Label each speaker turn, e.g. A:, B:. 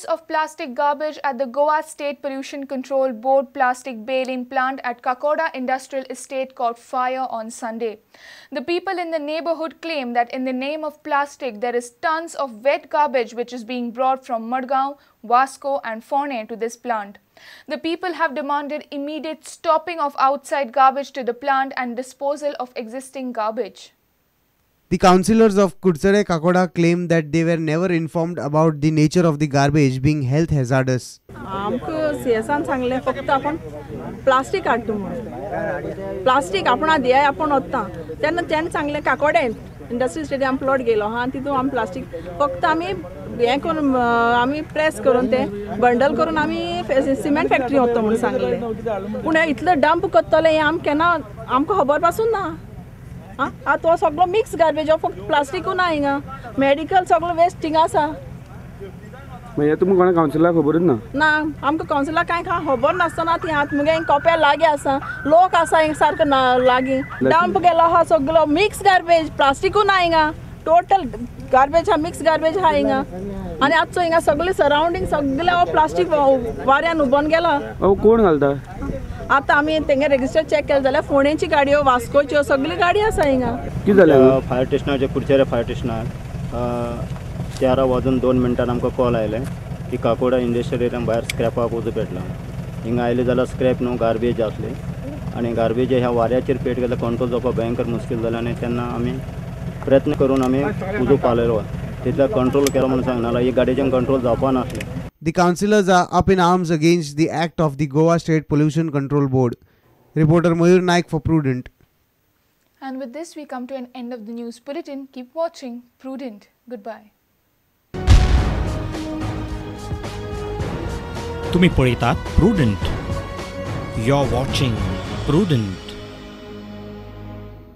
A: Tons of plastic garbage at the Goa State Pollution Control Board plastic baling plant at Kakoda Industrial Estate caught fire on Sunday. The people in the neighborhood claim that in the name of plastic there is tons of wet garbage which is being brought from Madgaon, Vasco and Forne to this plant. The people have demanded immediate stopping of outside garbage to the plant and disposal of existing garbage.
B: The councillors of Curchorem Kakoda claim that they were never informed about the nature of the garbage being health hazardous.
C: आमकां सीएसान सांगलें फक्त आपण plastic हाडटा म्हणून, plastic आपण दियाय आपण वता तेन्ना तेणें सांगलें काकोडें इंडस्ट्री स्टेडियम प्लॉट गेलो आहा तितून आमी प्लास्टीक फक्त आमी हें करून आमी प्रेस करून तें बंडल करून आमी सिमेंट फॅक्टरी वता म्हणून सांगलें. पूण इतलें डंप करतलें हें आमकां केन्ना आमकां खबर पासून ना. आं तो सगळो मिक्स गार्बेज फक्त प्लास्टिकूय ना हिंगा, मेडिकल सगळो वेस्ट हिंगा आसा.
D: म्हणजे तुमकां कोणा कावन्सिलाक खबरूच ना?
C: ना, आमकां कावन्सिलाक कांय खबर नासतना ती आतां मुगे कोप्या लागीं आसा, लोक आसा हिंगा सारको लागीं डंप गेलो आहा सगळो मिक्स गार्बेज, प्लास्टिकूय ना हिंगा, टोटल गार्बेज आहा, मिक्स गार्बेज आहा हिंगा. आनी आतां हिंगा सगळें सरावंडींग सगळें प्लास्टीक वाऱ्यान उबोन गेला.
D: कोण घालता?
C: आतां आमी तेंगे रेजिस्टर चॅक केलें जाल्यार फोंडेची गाडयो, वास्कोच्यो सगळ्यो गाडयो आसा हिंगा.
D: कितें जालें?
E: फायर स्टेशनाचे कुडचेरे फायर स्टेशनार 4:02 आमकां कॉल आयले की काकोडा इंडस्ट्रियल एरिया भायर स्क्रॅपाक उजो पेटला. हिंगा आयले जाल्यार स्क्रॅप न्हू गार्बेज आसली आनी गार्बेज ह्या वाऱ्याचेर पेट गेल्यार कंट्रोल जावपाक भयंकर मुश्कील जालें आनी तेन्ना आमी प्रयत्न करून आमी उजो पालयलो. तितलो कंट्रोल केलो म्हणून सांगना, ही गाडयेच्यान कंट्रोल जावपा नासलें.
B: The councillors are up in arms against the act of the Goa State Pollution Control Board. Reporter Mayur Naik for Prudent.
A: And with this we come to an end of the news bulletin. Keep watching Prudent. Goodbye.
F: तुम्ही पळयतात Prudent. You're watching Prudent.